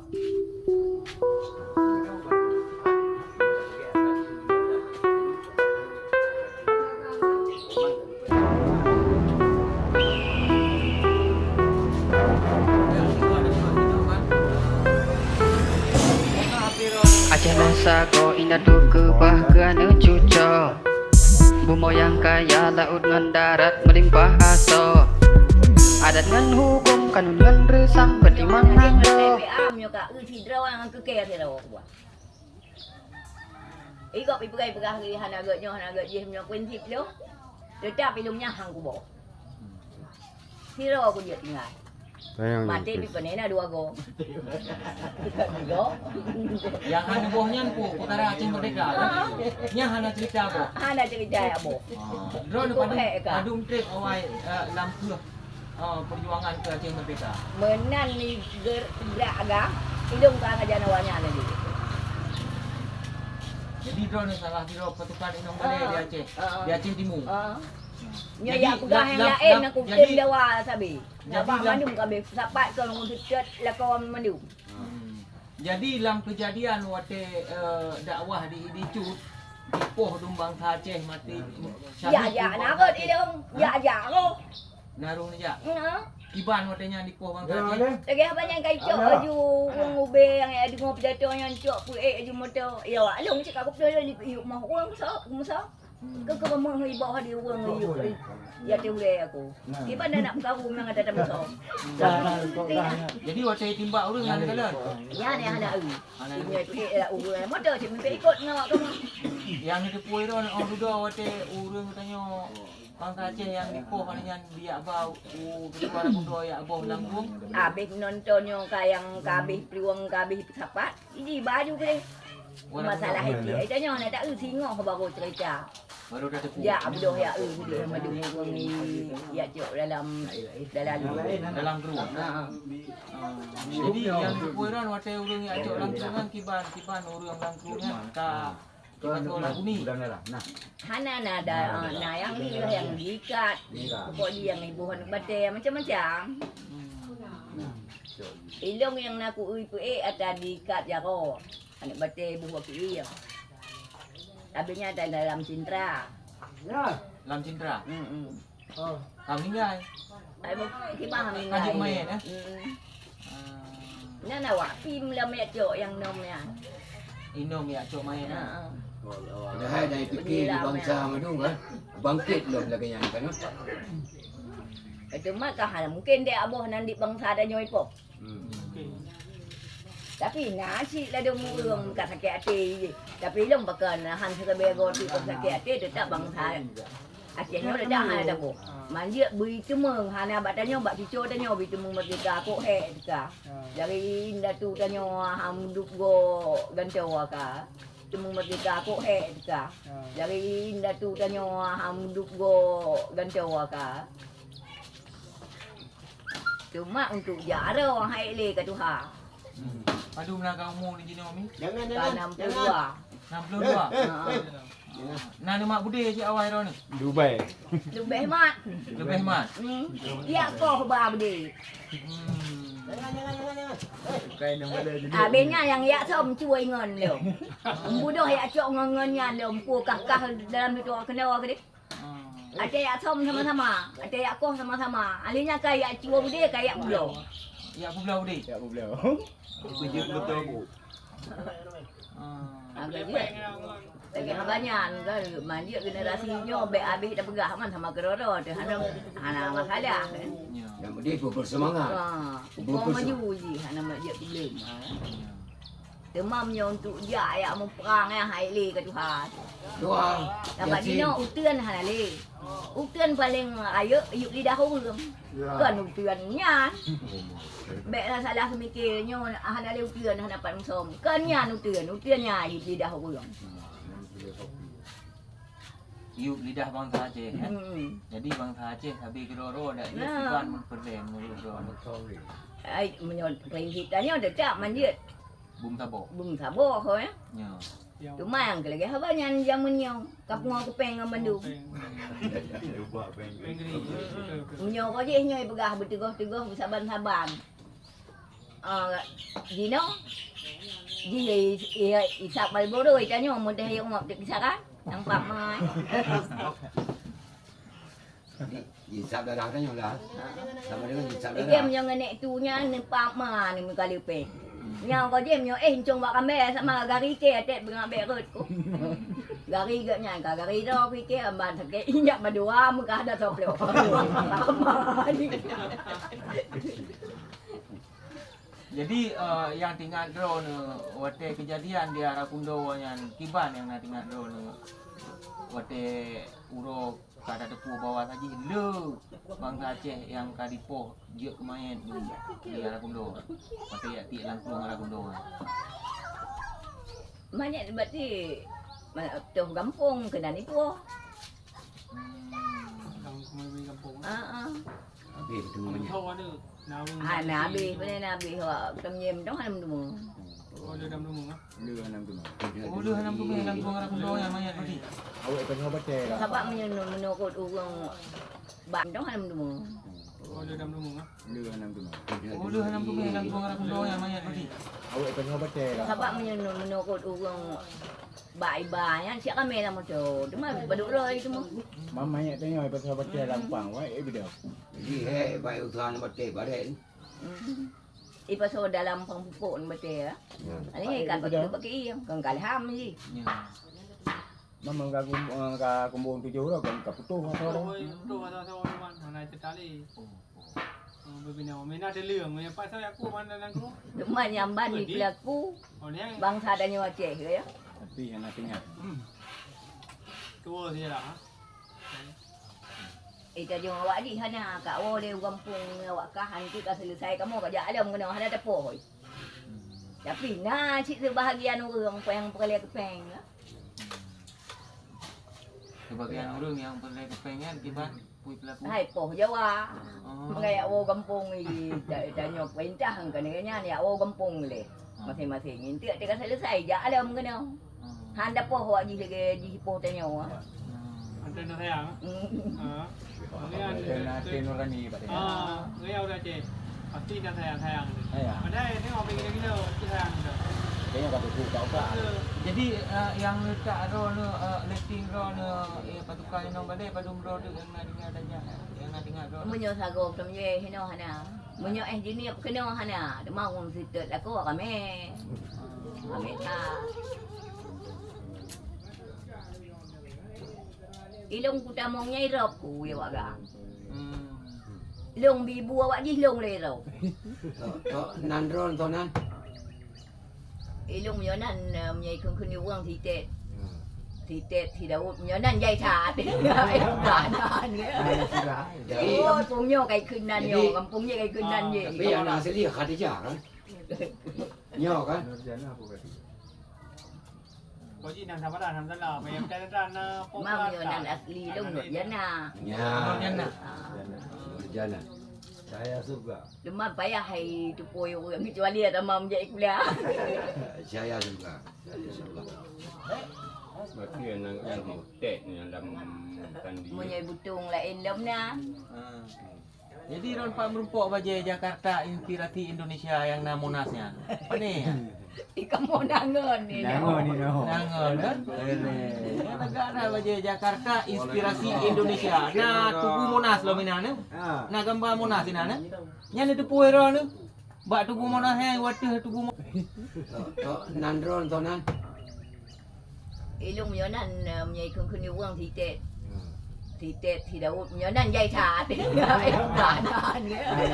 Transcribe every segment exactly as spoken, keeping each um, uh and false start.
Aceh na sagoe indatu keubah keu aneuk cucoe. Bumoe nyang kaya laôt ngon darat meulimpah asoe. Adat ngon huköm, kanun ngon reusam beutimang mandum. Meunyoe ka eu sidroe nyang keu kèe sidroe kuba. Igob ipeugah-ipeugah lé hana gèt nyoe, hana gèt jih, meunyoe prinsip lôn, teutap ilôn nyan han kuba. Sidroe kujeuet tinggai. Sayang maté pih peuneuk na dua goe. Tiga goe. Nyang hana boh nyan peue, peukara Aceh Merdeka, kan? Nyan hana cerita boh. Hana cerita ya boh. Ah, droeneuh padum, padum trép awai, eh, lam keuh, eh, perjuangan keu Aceh Merdeka. Meunan ni ger-, gerak agam, ilôn ka ngajar awaknyan lagi. Jadi droeneuh salah sidroe pasukan inong balèe di Aceh, di Aceh Timu. Ah. Nyoe jadi, yak peugah nyang laén, aku jadi, tem dawa sabe. Jadi lam mandum kabeh sapat keu ureueng seutet lakoe mandum. Hmm. Jadi lam keujadian watèe, eh, dakwah di, di Cut, dipoh dum bansa Aceh maté. Ya, ya, na rot ilôn. Ya, ya, rot. Na rot jak. Kiban watèe nyan dipoh bansa Aceh. Lagèe haba nyan ka icok laju ureueng ubé nyang ya deungoe pidato nyan cok peuék laju moto. Ya, wak lôn cit ka kupeuleueh lôn iyup moh ureueng so, so. Keu, keu meuhibah di ureueng yue, ya, teuh ulèe aku. Kiban na nak peukaru nang ata tamusom. Jadi watèe timbak ureueng hana kalon. Ya, ni hana eu. Hana eu. Ingat tu, eh, ureueng moto cit meuikot ngon awak kamoe. Nyang neuteupeue droe, oh, dudoe watèe ureueng tanyoe bansa Aceh nyang dipoh nyan dijak ba u ketua dudoe jak boh lam rueng. Abéh nonton nyoe ka nyang ka abéh peulueng, ka abéh peusapat. Jadi baju keu masalah itu. Itu nyoe na tak eu singoh baru cerita. Baru dah tepu. Ya, abloh ya eu, dia madu ni ya cok dalam, dalam, dalam keruang. Ha. Ah. Jadi yang dipeue ran watèe ureueng ya cok lam keruang kiban, kiban ureueng lam keruang ka, kiban tu lagu ni. Hana na ada, ah, na yang ni lah yang diikat. Pokok dia yang ibu aneuk batèe macam-macam. Hmm. Ilong yang nak kui peuék ata diikat jaroe. Aneuk batèe buh waktu iya. Abis nyan ata dalam cintra. Ya. Lam cintra. Hmm. Oh. Ka meninggai. Ai, kiban meninggai. Ka jeuet main, eh? Hmm. Ah. Nyan awak pim lam yak cok yang nom nyan. Inom yak cok main, eh? Ha. Dah hai dah pikir di bangsa madu kan. Bangkit lom lagèe nyan kan. Itu mah ka hana mungkin dek aboh nan di bangsa tanyoe ipoh. Hmm. Tapi na cit ladôm ureueng ka sakét até jih. Tapi lôn pakon han sireubèe goe teuk sakét até, teutap bansa Aceh nyoe leubeh hana taboh. Manjeuet bri teumeung hana bak tanyoe, bak cuco tanyoe bri teumeung meurdeka, kok hék teuka. Jari indatu tanyoe han dup goe gantoe ka. Teumeung meurdeka, kok hék teuka. Jari indatu tanyoe han dup goe gantoe ka. Cuma untuk jaroe hai lé ka tuha. Hmm. Padum na ka umu di jinoe mi? Jangan, jangan. Ka enam puluh dua. Enam puluh dua. Eh, eh, eh. Ha. Na neumat budé cit awai droeneuh? Dubai. Leubeh mat. Leubeh mat. Hmm. Ya koh ba budé. Hmm. Jangan, jangan, jangan, jangan. Eh. Bukan nama dia jadi. Abis nyan nyang yak som cuai ngon lom. Budoh yak cok ngon, ngon nyan lom. Pu kah-kah dalam tu kena ke dia. Hmm. Até yak som sama-sama, até yak koh sama-sama. Ahli nyan ka yak cuba budé, ka yak publoe. Yak publoe budé? Yak publoe. Peujeuet beutôi bu. Hmm. Agak je. Lagèe haba nyan kan, manjeuet generasi nyoe bèk abéh tapeugah man sama keudroe-droe teuh hana, hana masalah kan. Ya. Yang penting berseumangat. Ha, ukoe maju jih hana manjeuet problem. Ha. Ya. Teuma meunyoe untuk jak yak muprang nyan hai lé keu Tuhan. Doa. Sabab Yasin. Jinoe uteuen hana lé. Uteuen paleng rayeuk yup lidah ureueng. Ya. Kon uteuen nyan. Bèk na salah seumiké nyoe hana lé uteuen hana pat musom. Kon nyan uteuen, uteuen nyan yup lidah ureueng. Yup lidah bansa Aceh, eh? Hmm. Jadi bansa Aceh sabe keudroe-droe dak jeuet kiban meupeureulee meunurot droe. Ai, meunyoe prinsip tanyoe teutap manjeuet. Bum saboh. Bum saboh, eh? Nyo. Cuma nyang keu lagèe haba nyan jameun nyoe, ka pungo kupeng ngon bandum. Meunyoe ko jih nyoe peugah beuteugah-teugah beusaban-saban. Ah, jinoe, jih i-, i-, isap Marlboro, itanyoe mudah yue ngop teuk kisaran, nampak mai. Di, jisab darah tanyoe lah. Sama dengan jisab darah. Jem nyang ngenek tu nyan, nampak ma ni muka leupeh. Nyang ko jem nyoe, eh, encong bak kambé sama gari ke, até beungak bek rot ko. Gari geuh nyan ka, gari droe pike, amban sakét, injak madua, muka ada soplok. Ama ni. Jadi, eh, nyang teuingat droeneuh watèe keujadian di Arakundo nyan kiban nyang na teuingat droeneuh watèe uroe ka tateupeue bahwa saji le bansa Aceh nyang ka dipoh jeuet keu manyét di, di Arakundo. Watèe jak tiek lam krueng Arakundo nyan. Manyét berarti ma-, toh gampông keunan ipoh. Hmm. Gampông. Ah, ah. Habéh beutôi. Beutôi ada. Nah, ureueng Ah, na habéh, beuna na habéh awak teumanyét dong hana meuteumé. Oh, ada dalam rumah, ah? Ada dalam rumah. Oh, ada dalam rumah, dalam rumah, dalam rumah yang mayat tadi. Awak tengah baca lah. Sabab meunyoe, meunyoe kot ureueng bak dong hana meuteumé. Oh, ada dalam rumah, ah? Ada dalam rumah. Oh, ada dalam rumah, dalam rumah, dalam rumah yang mayat tadi. Awak tengah baca lah. Sabab meunyoe, meunyoe kot ureueng bak iba nyan siap ramé lam moto. Teuma padub droe teuma. Mam mayat tanyoe ipasah batèe lam pang, wai, eh, bidang. Jadi, hei, baik usaha nak batèe badan. Hmm. Ipasah dalam pang pupuk ni batèe, ya. Ya. Ani kan bagi, bagi iya, kan kalham ji. Ya. Mam ka kum-, ka kumbung tujoh uroe kan ka putoh asa uroe. Putoh, putoh asa uroe, Man. Mana cerita le? Oh, oh. Oh, berbina. Mina ada leueng, mina pasal aku mana nangku? Teuma nyang ban di pelaku. Oh, ni. Bansa tanyoe Aceh ke, ya? Tapi hana teuingat. Hmm. Tua saja lah, ha? Eh, tajong awak jih hana, ka woe lé u gampông awak kah, hanti ka selesai kamoe ka jak alom keunoe, hana teupôh. Tapi na cit seubahagian ureueng nyang peureulèe keupeng, ya. Seubahagian ureueng nyang peureulèe keupeng nyan kiban pui pelaku. Hai poh Jawa. Oh. Meunyoe jak woe gampông i, ta-, tanyoe peurintah keuneuk nyan jak woe gampông lé. Ah. Maséng-maséng. Enteuk teuka selesai jak alom keunoe. Ah. Han dapoh awak jih lagèe jih poh tanyoe, ah. Ah. Anteuk na sayang. Hmm. Ah. Anteuk na, anteuk nurani bak tanyoe. Ah, ya udah, Cek. Pasti na sayang-sayang tu. Sayang. Padahal tengok gila-gila, pasti sayang tu. Tengok kat buku, kat utak. Betul. Jadi, eh, nyang leutak droeneuh, eh, letting droeneuh, eh, pasukan inong balèe padum droe tu nyang na tinggai tajak, nyang na tinggai droe. Meunyoe sagoe keunoe hinoe hana. Meunyoe éh jiniep keunoe hana, teuma ureueng siteut lakoe ramè. Ramè that. Ilong kutamong nyang irop ku ya wak gang. Hmm. Long bibu awak jih long lé rop. Tok, tok, nan droen toh nan. Ilong meunyoe nan, eh, meunyoe ikheun-kheun ureueng sitét. Hmm. Sitét, si Daud, meunyoe nan jai that. Nan, ya. Nan sudah. Jadi, oh, gampông nyoe kai kheun nan jadi, nyoe, gampông nyoe kai kheun nan ah, je. Tapi yang asli Khadijah kan? Nyoe kan? Nurjana apa kata? Kau ji nan sama dah, nan salah. Payah percaya dah, na pok Mam lah nyoe tak. Nan asli long Nurjana. Ya. Nurjana. Ah. Nurjana. Cahaya surga. Leumah payah hai tupôi ureueng kecuali ada mam jai kuliah. Cahaya surga. Cahaya surga. Berarti yang, yang tek ni dalam kan di. Meunyoe butong laén lom nan. Ah. Jadi, droen pat meurumpok bajèe Jakarta inspirasi Indonesia nyang na Monas nyan? Pane nyan? Di kamoe Nangon ni, Nangon ni, noh. Nangon, eh? Ele. Nyan lagak na bajèe Jakarta inspirasi Indonesia. Na Tugu Monas lom inan, eh? Ha. Na gamba Monas inan, eh? Nyan neuteupeue droeneuh. Bak Tugu Monas nyan, watèe Tugu Mo-, tok, tok, nan droen toh nan. Ilong meunyoe nan, eh, meunyoe ikheun-kheun ureueng sitét. Hmm. Sitét, si Daud, meunyoe nan jai that. Nan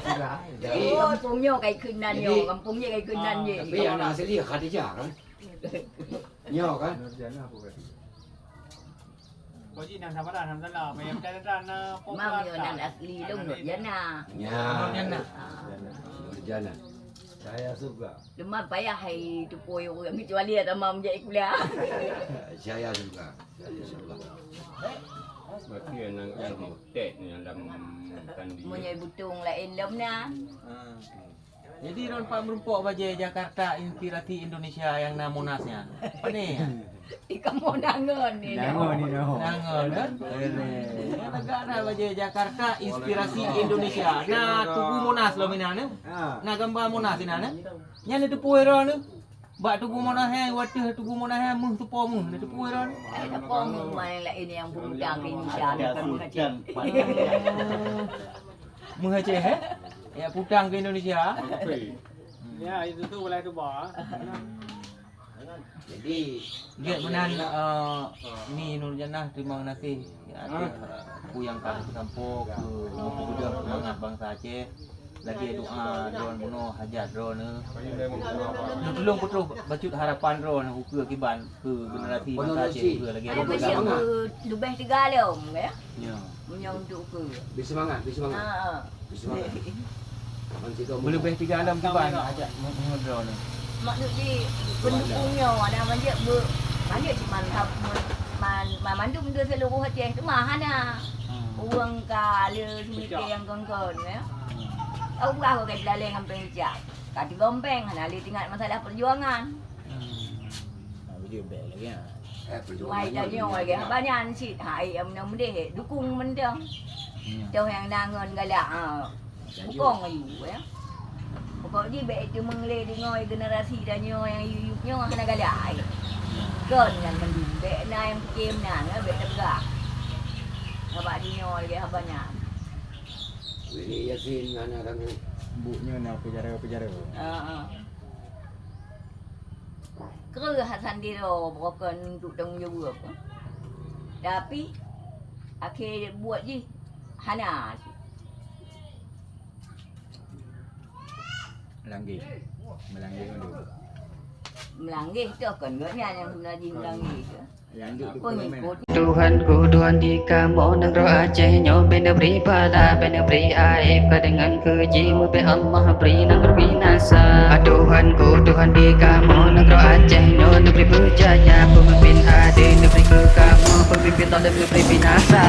sudah. Jadi, oh, gampông nyoe kai kheun nan jadi, nyoe, gampong nyoe kai kheun nan ah, je. Tapi yang asli Khadijah kan? Nyoe kan? Nurjana apa kata? Kau ji nan sama dah, nan salah. Payah percaya dah, na pok Mam lah nyoe tak. Nan asli long Nurjana. Ya. Nurjana. Ah. Nurjana. Cahaya surga. Leumah payah hai tupôi ureueng kecuali ada mam jai kuliah. Cahaya surga. Cahaya surga. Berarti yang, yang tek ni dalam kan di. Meunyoe butong laén lom nan. Ha. Jadi, droen pat meurumpok bajée Jakarta inspirasi Indonesia nyang na Monas nyan? Pane? Di kamoe Nangon ni, Nangon ni, no. Nangon, eh? Lagak na bajée Jakarta inspirasi Indonesia. Na Tugu Monas lom inan, eh? Ah. Na gambar Monas inan, eh? Nyan neuteupeue droeneuh. Bak Tugu Monas nyan, watèe Tugu Monas nyan, meuh teupo meuh, neuteupeue droeneuh. Eh, teupo meuh, main laén nyang peumudang Indonesia, bukan meuh Aceh. Meuh Aceh, eh? Ya, putang ke Indonesia. Ya, itu tu boleh tu bah. Jadi, gét meunan, eh, Ni Nurjanah, terima kasih. Ya, aku yang kami sampo ke mempermudah semangat bangsa Aceh. Lagi doa droen bunoe hajat droen. Tulung putôh bacut harapan droen ukeue kiban ke generasi masa Aceh ukeue lagi. Ada pun siap leubeh tiga lom, ya? Ya. Meunyoe untuk ukeue. Beri semangat, beri semangat. Ha, ha. Beri semangat. Meulebeh tiga lom kiban hajat meunyoe droen. Maksud di pendukung nyoe ada banyak be-, banyak di mantap man-, man-, mandum di seluruh Aceh tu mah hana. Hmm. Ureueng ka le semite nyang kon-kon, ya. Hmm. Tahu bah kau kai laleng sampai ijak. Ka tigompeng hana le teuingat masalah perjuangan. Hmm. Nah, beujeuet bèk lagèe nyan. Eh, perjuangan. Wai tanyoe lagèe haba nyan cit. Hai, nyang meunang meudeh, dukung mantong. Hmm. Toh nyang na ngon galak, ha. Bukong ayue, ya. Pokok jih bèk teumeung lé deungoe generasi tanyoe nyang yub-yub nyoe hana galak, ai. Kon nyan mandum, bèk na nyang pike meunan, ya, bèk teupeugah. Sabab deungoe lagèe haba nyan. Willy Yasin hana ganggu. Buet nyoe na peujara-peujara. Ha, ha. Kreueh Hasan Tiro beurokon untuk tanggong jaweueb. Tapi, akhé buet jih hana. Meulangge. Meulangge mandum. Meulangge tu kon gobnyan nyang sebenar jih meulangge tu. Lanjut di komen. Tuhanku, Tuhan di kamoe nanggroe Aceh nyoe, bèk neubri bala, bèk neubri aéb, ka deungon keu jih meubèk Allah bri nanggroe binasa. Tuhanku, Tuhan di kamoe nanggroe Aceh nyoe, neubri beujaya, peumimpin adé neubri keu kamoe, peumimpin zalém neubri binasa.